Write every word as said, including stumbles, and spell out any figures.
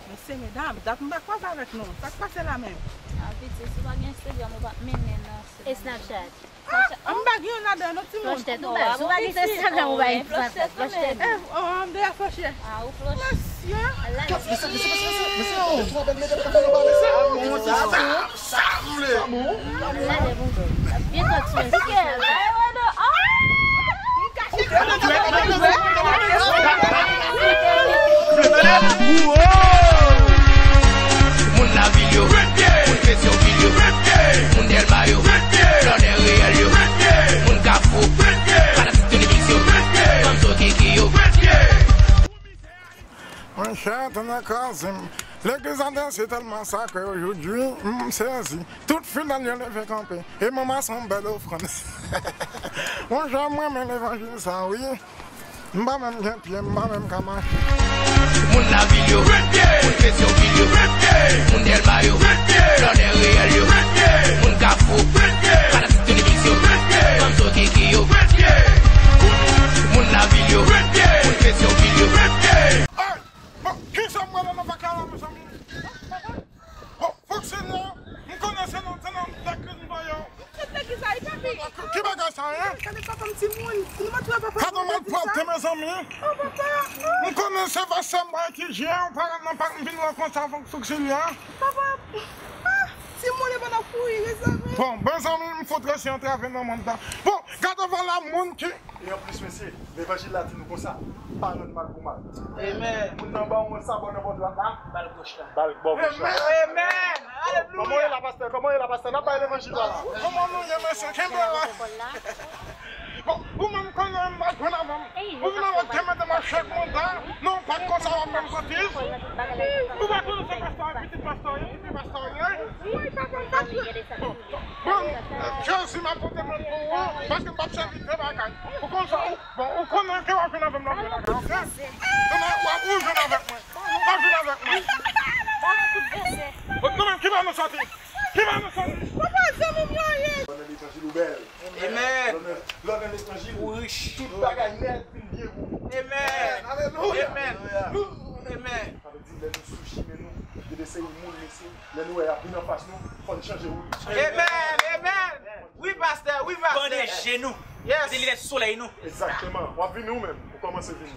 Mesye, medam, dat m pa kwaze avèk nou. Sa k pase la menm? Ah, pitit, si w pa gen Instagram, ou p ap mennen nan. E Snapchat? An m pa gen yon ladan non, timoun. Flòch tèt ou bèl. Si w pa gen Instagram, ou pa gen Snapchat. Flòch tèt. Eh, oh, m deja flòche. Ah, ou flòche. Mesye. Mesye, mesye, mesye, mesye, mesye. Sa bon, sa bon. Gade bon. Byen kontinye. Moun lavil yo, moun Petyonvil yo, moun Dèlma yo, flannè reyèl yo, moun Kafou, fanatik Tony Mix yo, fanm Sokiki yo. Monchè, tonnè kraze m. Legliz Adventiste tèlman sakre ojodwi, m sezi. Tout fidèl yo leve kanpe. E manman se yon bèl ofrann. Monchè, m renmen levanjil sa, wi. M pa menm gen pye, m pa menm ka mache. Moun lavil yo, moun Petyonvil yo, moun Dèlma yo, flannè reyèl yo, moun Kafou, fanatik Tony Mix yo, fanm Sokiki yo. Moun lavil yo, moun Petyonvil yo. Bon, kisa m wè la nan vaka la, mezanmi? Bon, fonksyonè, m konnen se nan, se nan legliz m voye w. Tout legliz la, e papi. Ki bagay sa, en? Gade papa m timoun. Nou pa twò papa m. Gade malpwòpte, mezanmi. Oh, papa. M konnen se vèsè m etidye, ou pa nan pa m vin rankontre avèk fonksyonè. Papa. Ah, timoun, e pa n ap kouri, mezanmi. Bon, mezanmi, m fout resi antrave nan mond la. Bon, gade vwala moun ki E anplis, mesye, levanjil la di nou konsa, pa rann mal pou mal. Amen. Moun nan ba w yon sabò nan bò dwat la, ba l gòch la. Ba l bò gòch la. Amen. Amen. Alelouya. Kòman w ye la, pastè? Kòman w ye la, pastè? N ap bay levanjil la la. Kòman nou ye, mesye? Kenbe la. Bon, ou menm konnen m pa jwenn avè m. Ou vin avèk de medam a chèk manda. Non, pa t konsa w ap fè m sotiz. Ou pa konnen se pastè, pitit pastè, pitit pastè. Wi, papa, m pa jwenn. Bon, Jezi, m ap pote plent pou ou, paske m p ap sèvi de bagay. Ou konn sa, ou, bon, ou konnen ke w ap jwenn avè m nan bagay, oke? Konnen w ap ou jwenn avèk mwen. W ap jwenn avèk mwen. Bon, nou menm, ki bò nou sòti? Ki bò nou sòti? Papa, zanmi m yo ye. Lè w nan levanjil ou bèl. Amen. Lè w nan, lè w nan levanjil ou rich. Tout bagay nèt vin byen pou ou. Amen. Alelouya. Amen. Amen. Sa vle di, lè nou sou chimen nou, gen de seri moun, mesye, lè nou wè y ap vin anfas nou, fò n chanje wout. Amen, amen. Wi, pastè, wi, pastè. Bande je nou. Yes. Se linèt solèy nou. Egzakteman. W ap vini ou menm. Ou kòmanse vini.